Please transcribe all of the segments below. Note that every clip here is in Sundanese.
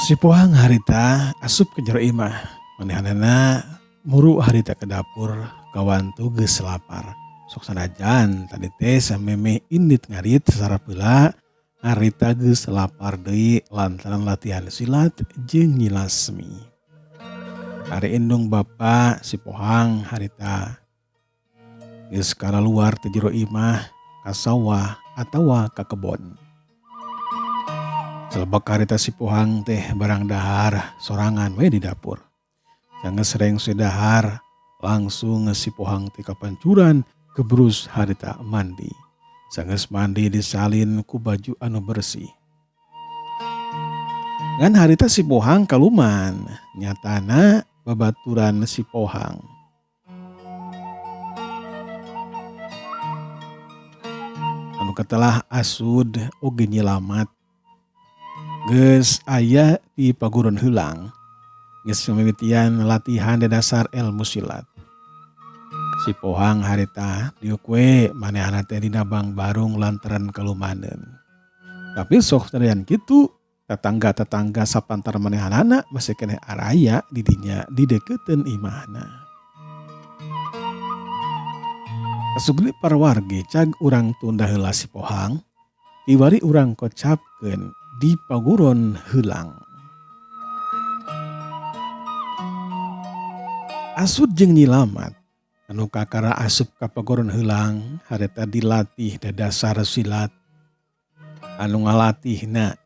Si Pohang harita asup ke jero imah. Manehanana muru harita ke dapur kawantu geus lapar. Sok sanajan tadi teh samemeh indit ngarit sasarap heula harita geus lapar deui lantaran latihan silat jeung Nyi Lasmi. Ari indung bapa si Pohang harita geus kalaluar ti jero imah ka sawah atawa ka kebon. Selebek harita si Pohang teh barang dahar sorangan we di dapur. Sanggeus rengse dahar langsung si Pohang teh kapancuran gebrus harita mandi. Sanggeus mandi disalin ku baju anu bersih. Ngan harita si Pohang kaluman, nyatana babaturan si Pohang. Anu katelah Asud oge nyilamat geus aya di paguron heulang geus mimitian latihan dasar ilmu silat. Si Pohang harita diuk we manehna teh dina bangbarung lantaran kalumaneun. Tapi sok sanajan kitu tetangga-tetangga sapantar manehanana masih keneh araya di dinya dideketeun imahna. Kasugri parwargi cag urang tunda heula si Pohang, kiwari urang kocapkeun di paguron heulang. Asud jeung Nyilamat anu kakara asup ka paguron heulang harita dilatih dadasar silat. Anu ngalatihna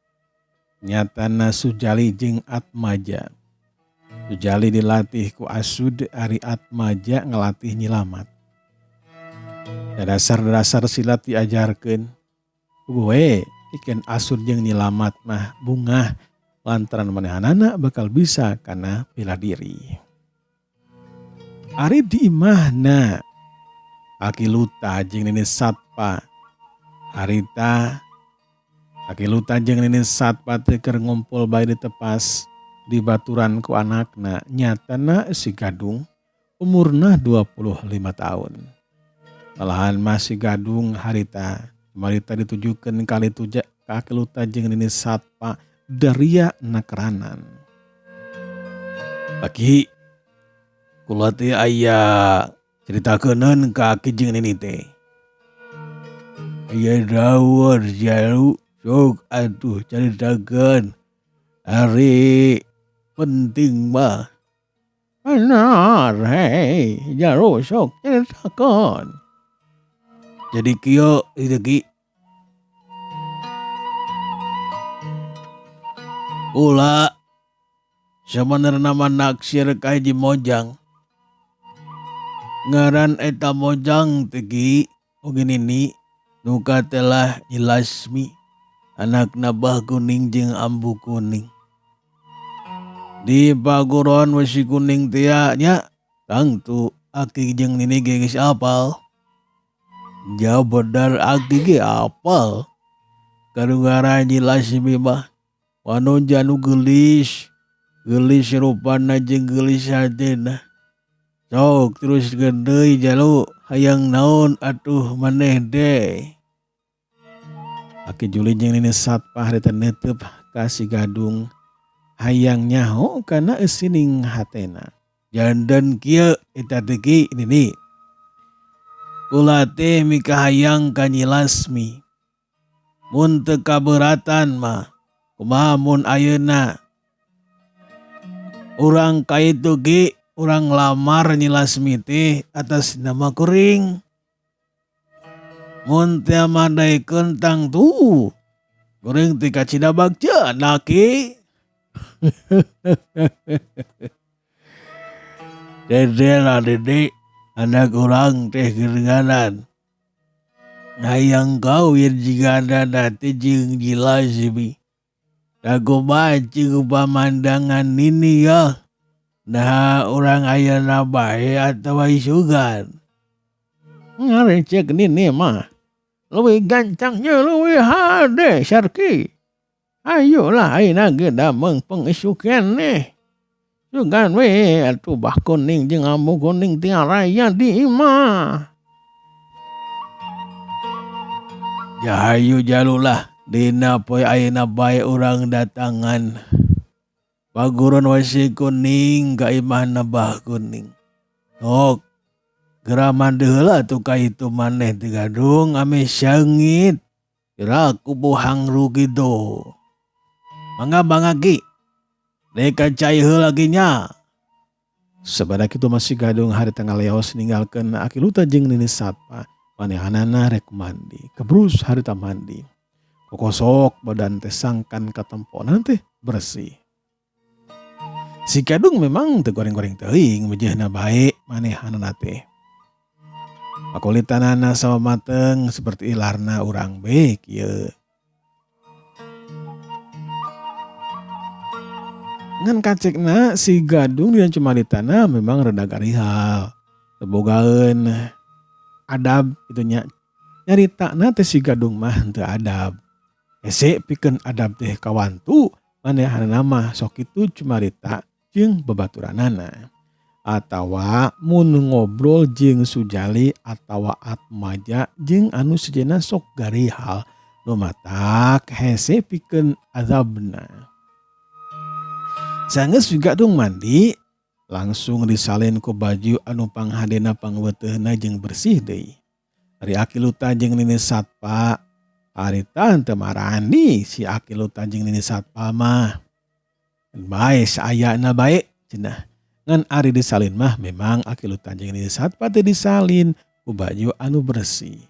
nyatana Sujali jeung Atmaja. Sujali dilatih ku Asud ari Atmaja ngalatih Nyilamat. Dadasar-dadasar silat diajarkeun. Puguh we pikeun Asud jeung Nyilamat mah bungah lantaran manehanana bakal bisa kana bela diri. Ari di imahna Aki Luta jeung Nini Satpa harita Aki Luta jeung Nini Satpa teh keur ngumpul bae ditepas di baturan ku anakna nyatana si Gadung umurna 25 tahun. Malahan mah si Gadung harita marita ditujukeun kali tuja ka Aki Luta jeung Nini Satpa daria nakeranan. Aki kula teh aya caritakeun ka aki jeung nini teh. Aya dawar jalu sok atuh caritakeun ari penting mah. Benar hei jalu sok caritakeun. Jadi kieu itu ki. Kula sabenerna mah naksir ka hiji mojang. Ngaran eta mojang teh ki oge nini nu katelah Nyi Lasmi anakna Bah Kuning jeung Ambu Kuning. Di paguron wesi kuning teh nya tangtu aki jeung nini ge geus apal. Jauh bener aki ge apal. Kanu ngaran Nyi Lasmi mah wanonja nu geulis, geulis rupana jeung geulis hatena. Sok teruskeun deui jalu hayang naon atuh maneh teh. Aki Juli jeung Nini Satpa harita neuteup ka si Gadung hayang nyaho kana eusining hatena. Janten kieu eta teh ki Nini. Kula teh mikahayang ka Nyi Lasmi. Mun teu kaberatan mah kumaha mun ayeuna urang ka itu ge urang lamar Nyi Lasmi teh atas nama kuring. Mun teu madaekeun tangtu kuring teh kacida bagja ki. Dede lah dede anak urang teh geuninganan. Hayang kawin jigana teh jeung Nyi Lasmi. Da kumaha ceuk pamandangan nini yah. Naha urang ayeuna bae atawa isugan. Ari ceuk nini mah leuwih gancang jeung leuwih hade Sarki. Ayolah ayeuna ge dameng pengisukan nih. Sugan we atuh Bah Kuning jeung Ambu Kuning teh araya di imah. Jahayu jalulah dina poe ayeuna bae urang datangan. Paguron wasi kuning ka imahna Bah Kuning. Sok geura mandi heula atuh ka itu maneh teh Gadung ameh seungit. Piraku bohang rugi kitu. Mangga mangga Ki. Dek ka cai heula ki nya. Sabada kitu mah si Gadung harita ngaleos ninggalkeun Aki Luta jeung Nini Satpa. Manehanana rek mandi. Kebrus harita mandi. Kokosok badan teh sangkan katemponan teh bersih. Si Gadung memang teu goreng-goreng teuing mejehna bae manehanana teh. Pakulitanana sawa mateng seperti ilarna urang bae kieu. Ngan kacekna si Gadung dina cumaritana memang rada garihal. Teu bogaeun adab kitu nya. Nyaritana teh si Gadung mah henteu adab. Hese pikeun adab teh kawantu manehanana mah sok kitu cumarita jeung babaturanana. Atawa mun ngobrol jeung Sujali atawa Atmaja jeung anu sejenna sok garihal nu matak hese pikeun azabna. Sanggeus si Gadung mandi langsung disalin ku baju anu panghadena pangwetehna jeung bersih deui. Ari Aki Luta jeung Nini Satpa harita henteu marani si Aki Luta jeung Nini Satpa mah. Bae saayana bae cenah. Ngan ari disalin mah memang Aki Luta jeung Nini Satpa teh disalin ku baju anu bersih.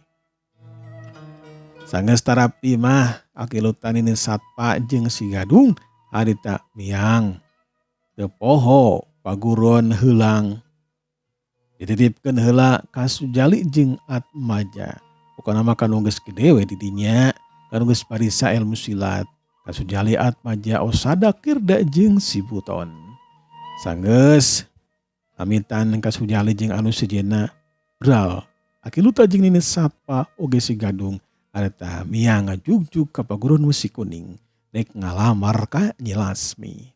Sanggeus tarapi mah Aki Luta Nini Satpa jeung si Gadung harita miang. Teu poho paguron heulang. Dititipkeun heula ka Sujali jeung Atmaja. Pokona mah kanu geus gede we di dinya, kanu geus parisa ilmu silat. Ka Sujali Atmaja Osada Kirda jeung si Buton. Sanggeus amitan ka Sujali jeung anu sejenna bral. Aki Luta jeung Nini Satpa oge si Gadung harita miang ngajugjug ka paguron wesi kuning rek ngalamar ka Nyi Lasmi.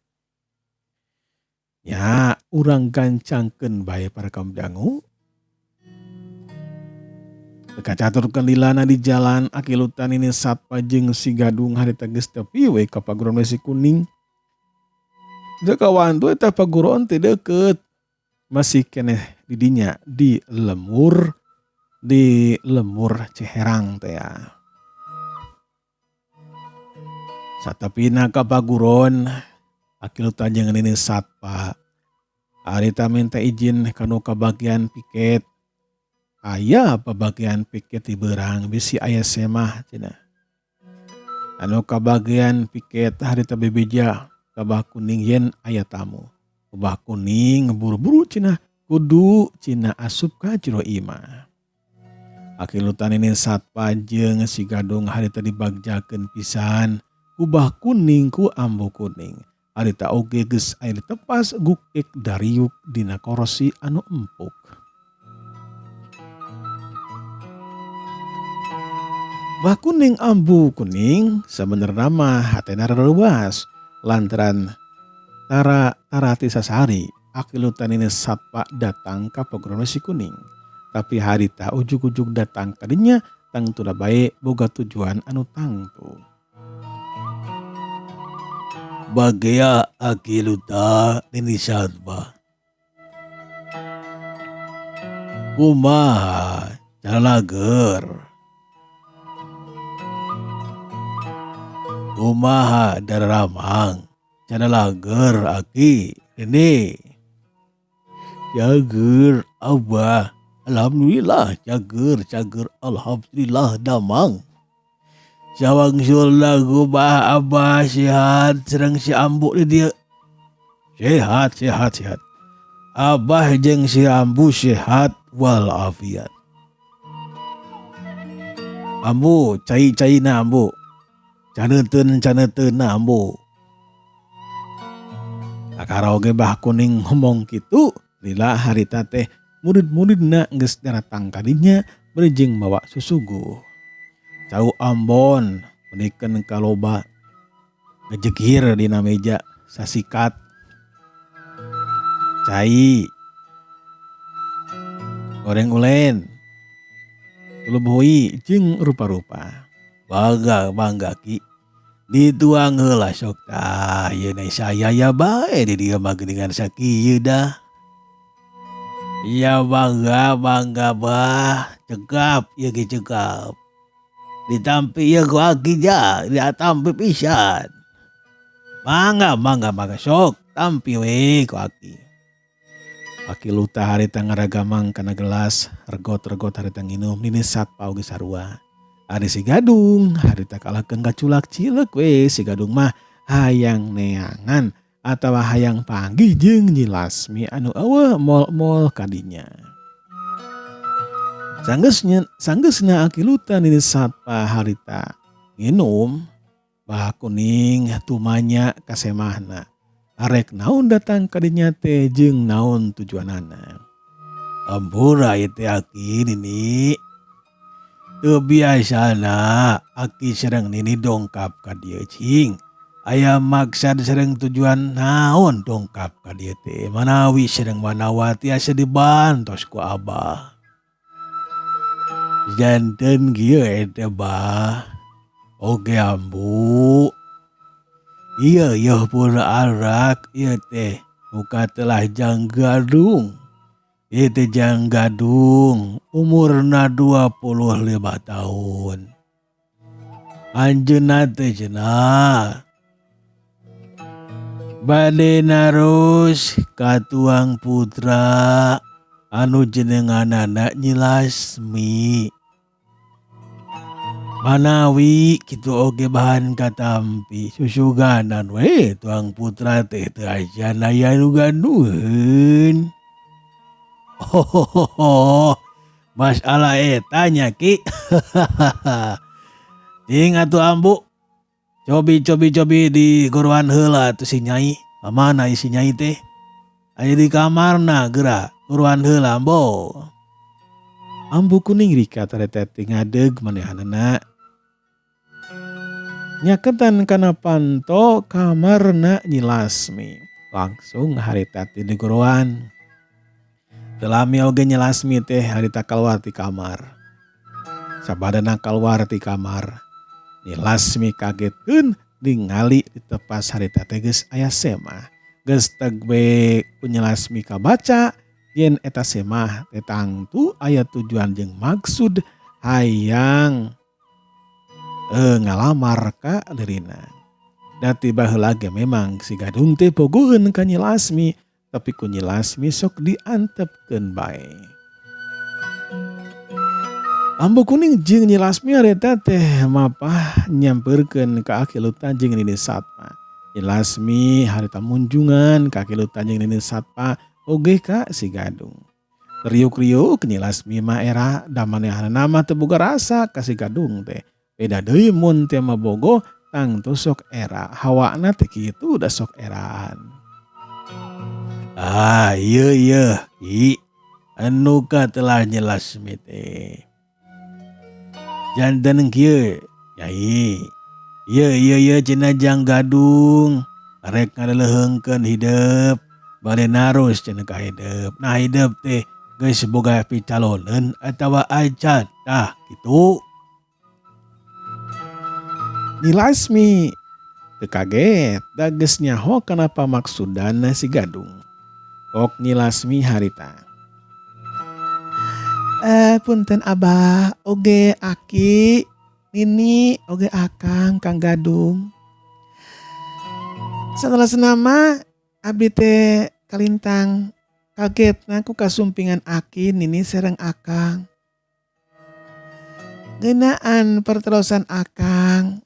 Nya urang gancangkeun bae para kaum dangu. Teu kacaturkeun lilana di jalan Aki Luta Nini Satpa jeung si Gadung harita geus tepi we ka paguron wesi kuning. Teu kawantu eta paguron teh deukeut. Masih keneh di dinya di lemur Ciherang teh ya. Satepina ka paguron Aki Luta jeung Nini Satpa harita minta izin kanu kabagian piket. Aya pabagian piket di beurang bisi aya semah cenah. Anu kabagian piket harita bebeja ka Bah Kuning yen aya tamu. Bah Kuning buru-buru cenah kudu cenah asup ka jero imah. Aki Luta Nini Satpa jeung si Gadung harita dibagjakeun pisan ku Bah Kuning ku Ambu Kuning. Harita oge geus aya ditepas gukik dariuk dina korosi anu empuk. Bah Kuning Ambu Kuning sabenerna mah hatena rereuas lantaran tara tarati sasari Aki Luta Nini Satpa datang ka paguron si Kuning. Tapi harita ujug-ujug datang kadinya tangtuna bae boga tujuan anu tangtu. Bagea Aki Luta Nini Satpa. Kumaha cara lager? Kumaha dararamang cara lager Aki Nini? Cager Abah, alhamdulillah cager cager alhamdulillah damang. Sawang lagu bah Abah sehat serang si Ambu di dia. Sehat sehat sehat. Abah jeung si Ambu sehat walafiat. Ambu cai-cai na Ambu. Caneuteuun caneuteuun na Ambu. Karaoge Bah Kuning ngomong kitu lila harita teh murid-muridna geus daratang kadinya bari jeung mawa susuguh. Cau Ambon menikeun kaloba ngejegir dina meja sasikat. Cai goreng ulen tulup hui jeung rupa-rupa. Bangga bangga Ki. Dituang heula sok tah ieu na saya ya bae di dieu mah geuningan sakieu dah. Ya mangga mangga bah, cekap ieu ge cekap. Ditampi ieu ku aki ja, ditampi pisan. Mangga mangga mangga sok tampi we ku aki. Aki Luta harita ngaragamang kana gelas, regot-regot harita nginum nini satpa oge sarua. Ari si Gadung harita kalahkeun kaculak cileuk we si Gadung mah hayang neangan atawa hayang panggih jeung Nyi Lasmi anu eueuh mol-mol kadinya. Sanggeusna Aki Luta nini satpa harita nginum, Bah Kuning tumanya ka semahna. Arek naon datang kadinya teh jeung naon tujuanana. Ampura ieu teh aki nini. Teu biasana aki sareng nini dongkap ka dieu cing. Aya maksad sareng tujuan naon dongkap ka dieu teh manawi sareng manawa tiasa dibantos ku abah. Janten kieu eta bah. Oge ambu. Ieu yeuh pura arak ieu teh muka telah jang gadung. Ieu teh jang gadung umurna 25 tahun. Anjeunna teh cenah bade narus ka tuang putra anu jenenganana Nyi Lasmi. Manawi kitu oge bahan katampi susuganan we tuang putra teh teu acan aya nu gaduheun. Oh, masalah eta nya ki. Ting atuh ambu. Cobi cobi cobi di goroan heula atuh si nyai. Mana si nyai teh? Aya di kamarna geura goroan heula ambo. Ambu Kuning rika tareteti ngadeg manehanana. Nyaketan kana panto kamarna Nyi Lasmi. Langsung harita ti di goroan. Teu lami oge Nyi Lasmi teh harita kaluar ti kamar. Sabadana kaluar ti kamar. Nyi Lasmi kagetkeun ningali di tepas harita teh geus aya semah. Geus teg we ku Nyi Lasmi kabaca yen eta semah teh tangtu aya tujuan jeung maksud hayang ngalamar ka dirina. Da ti baheula ge memang si Gadung teh bogoheun ka Nyi Lasmi, tapi ku Nyi Lasmi sok diantepkeun bae. Ambu Kuning jeung Nyi Lasmi harita teh mapah nyamperkeun ka Aki Luta jeung Nini Satpa. Nyi Lasmi harita munjungan ka Aki Luta jeung Nini Satpa oge ka si Gadung. Riuk-riuk Nyi Lasmi mah era da manehanna mah teu boga rasa ka si Gadung teh. Beda deui mun teh mah bogo tangtu sok era hawana teh kitu da sok eraan. Ah ieu ieu ki anu katelah Nyi Lasmi teh. Janten kieu nyai. Ieu ieu ieu cenah jang Gadung rek ngaleuheungkeun hidep bade narus cenah ka hidep. Nah hidep teh geus boga picaloneun atawa acan tah kitu. Nyi Lasmi teu kaget da geus nyaho kana pamaksudana si Gadung. Pok Nyi Lasmi harita. Punten abah oge aki nini oge akang Kang Gadung. Setelah senama abdi teh kalintang kagetna ku kasumpingan aki nini sareng akang. Ngeunaan perterosan akang.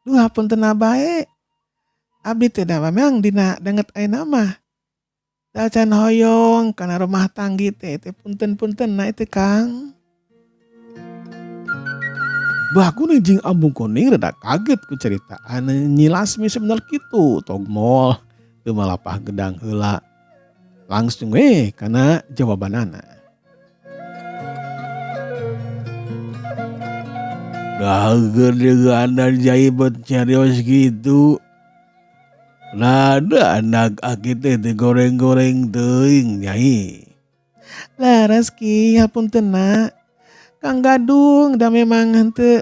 Duh hapunten bae. Abdi teh da memang dina danget ayeuna mah. Da can hoyong kana rumah tanggi teh teh punten-punten na itu Kang. Bah Kuning jeung Ambu Kuning rada kaget ku ceritaan Nyi Lasmi sebener kitu togmol teu malapah gedang heula. Langsung we kana jawabanana. Dah gedean dan jaibet serius gitu. Nada anak aki teh digoreng-goreng teuing nyai. Laras ki hapunten na. Kang Gadung da memang henteu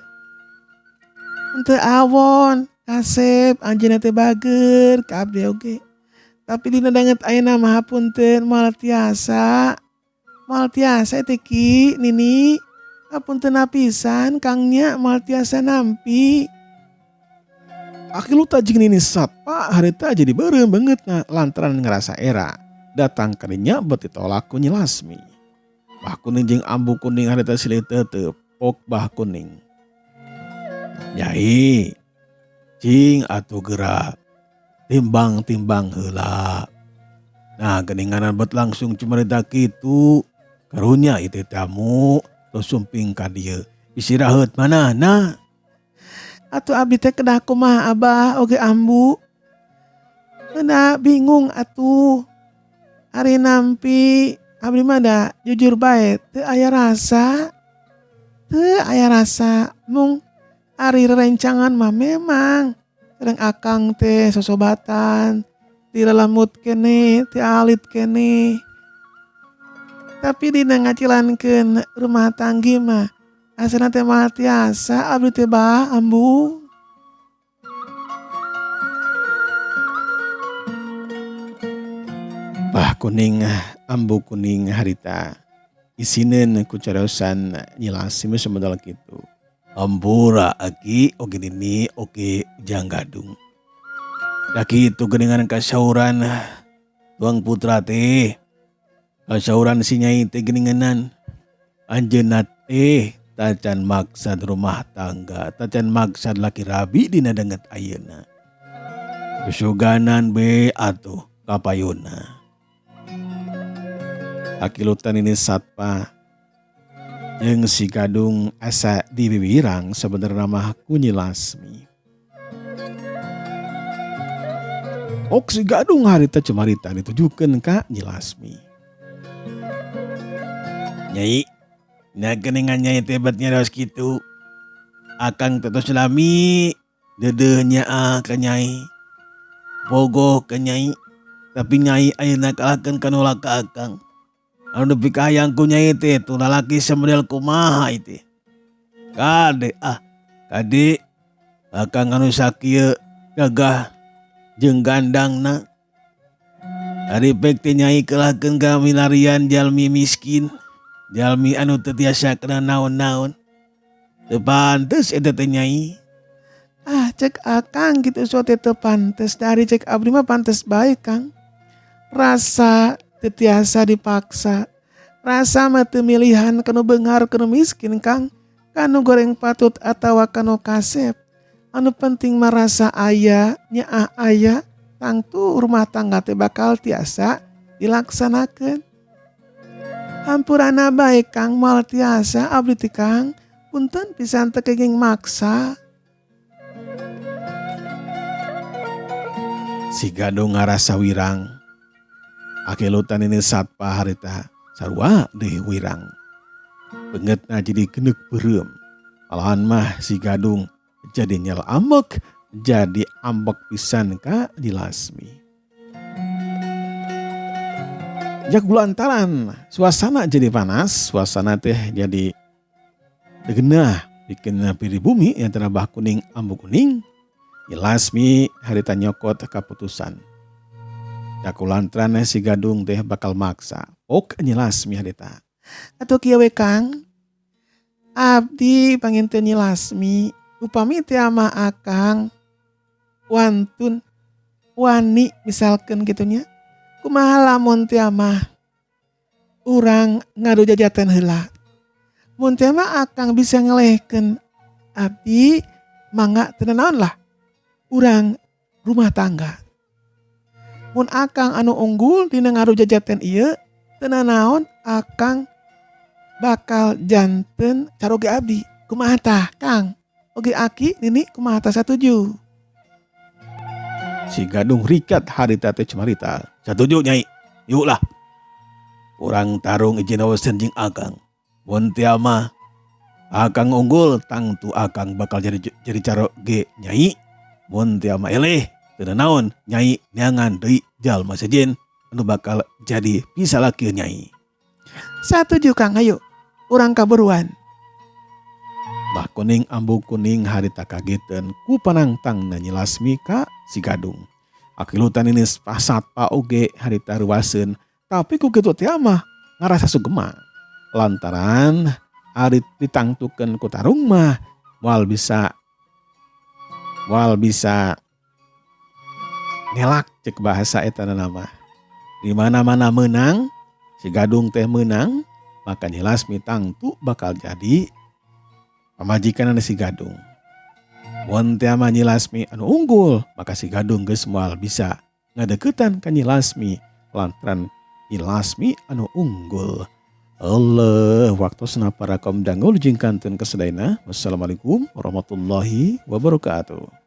awon. Kasep anjeunna teh bager ka abdi oge. Tapi dina danget ayeuna mah hapunten moal tiasa. Moal tiasa teh Ki, Nini. Hapunten pisan Kang nya moal tiasa nampi. Aki Luta jeung Nini Satpa harita jadi beureum beungeutna lantaran ngerasa era datang kadinya bet ditolak ku Nyi Lasmi. Bah Kuning jeung Ambu Kuning harita silih teuteub pok Bah Kuning. Nyai, cing atuh geura timbang-timbang heula. Nah geuninganan bet langsung cumarita kitu. Karunya ieu teh tamu tos sumping ka dieu. Istirahat manahna. Atuh abdi teh kedah kumaha Abah oge Ambu. Ngeunah bingung atuh. Ari nampi abdi mah da jujur bae teu aya rasa. Teu aya rasa mung ari rerencangan mah memang sareng akang teh sosobatan ti lelemut keneh ti alit keneh. Tapi dina ngajalankeun rumah tanggi mah asana teh moal tiasa abdi teh Bah Ambu. Bah Kuning Ambu Kuning harita isineun ku cariosan Nyi Lasmi sumedal kitu. Hampura aki oge Nini oge Ujang Gadung. Da kitu geuningan kasauran tuang putra teh. Kasauran si Nyai teh geuninganan anjeunna teh tacan maksad rumah tangga, tacan maksad laki rabi dina danget ayeuna. Kesuganan be atuh kapayuna. Aki Lutan ini Satpa jeung si Gadung asa diwiwirang sebenarnya mah ku Nyi Lasmi. Ok si Gadung harita cumarita ditujukeun ka Nyi Lasmi. Nyai, nah geuningan Nyai teh bet nyarios kitu. Akang teh tos lami deudeuh nyaah ka Nyai. Bogoh ka Nyai, tapi Nyai ayeuna kalahkeun ka nolak ka akang. Anu nepi ka hayang ku Nyai teh tuh lalaki samodel kumaha ieu teh. Kade ah, kade akang anu sakieu gagah jeung gandangna. Ari pek teh Nyai kalahkeun ka milarian jalmi miskin. Jalmi anu teu tiasa kana naon-naon. Teu pantes eta teh Nyai. Ah cek akang kitu so teh teu pantes, dari cek abdi mah pantes bae Kang. Rasa teu tiasa dipaksa. Rasa mah teu milihan kanu beunghar kanu miskin Kang. Kanu goreng patut atawa kanu kasep. Anu penting mah rasa aya, nyaah aya, tangtu rumah tangga teh bakal tiasa dilaksanakeun. Hampurana bae Kang, moal tiasa abdi teh Kang. Punten pisan teu kenging maksa. Si Gadung ngarasa wirang. Aki Lutan ini Satpa harita sarua deui wirang. Beungeutna jadi geneuk beureum. Malahan mah si Gadung jadi nyel ambek, jadi ambek pisan ka Nyi Lasmi. Jak bulantaran suasana jadi panas, suasana teh jadi genah bikin piri bumi yang Bah Kuning Ambu Kuning. Nyi Lasmi harita nyokot keputusan. Dakulantaran si Gadung teh bakal maksa. Ok Nyi Lasmi harita. Atuh kieu we Kang. Abdi panginten Nyi Lasmi upami teh ama akang wantun wani misalkan gitunya. Kumaha lamun teh mah urang ngadu jajatan heula. Mun teh mah akang bisa ngelehkeun abdi mangga teu naon lah. Urang rumah tangga. Mun akang anu unggul dina ngadu jajatan ieu teu naon akang bakal janten caroge abdi. Kumaha tah Kang? Oge aki nini kumaha tah satuju? Si Gadung rikat harita teh cumarita. Satuju Nyai. Yuk lah. Urang tarung izin awasen jeung akang. Mun teu mah akang unggul tangtu akang bakal jadi caroge Nyai. Mun teu mah eleh teu naon Nyai neangan deui jalma sejen anu bakal jadi pisalaki Nyai. Satuju Kang, ayo urang kaburuan. Mbah Kuning Ambu Kuning harita kageteun ku panangtangna Nyi Lasmi ka si Gadung. Akilutan ini pasatpa oge harita ruaseun, tapi ku kitu teh mah ngarasa sugema. Lantaran ari ditangtukeun ku tarung mah moal bisa ngelak cek bahasa eta nama. Di mana-mana menang, si Gadung teh menang, maka Nyi Lasmi tangtu bakal jadi pamajikan si Gadung. Mun teh mah Nyi Lasmi anu unggul, maka si Gadung geus moal bisa ngadeukeutan ka Nyi Lasmi lantaran Nyi Lasmi anu unggul. Allah, waktosna para kaum dangu, wilujeng kantun ka sadayana. Wassalamualaikum warahmatullahi wabarakatuh.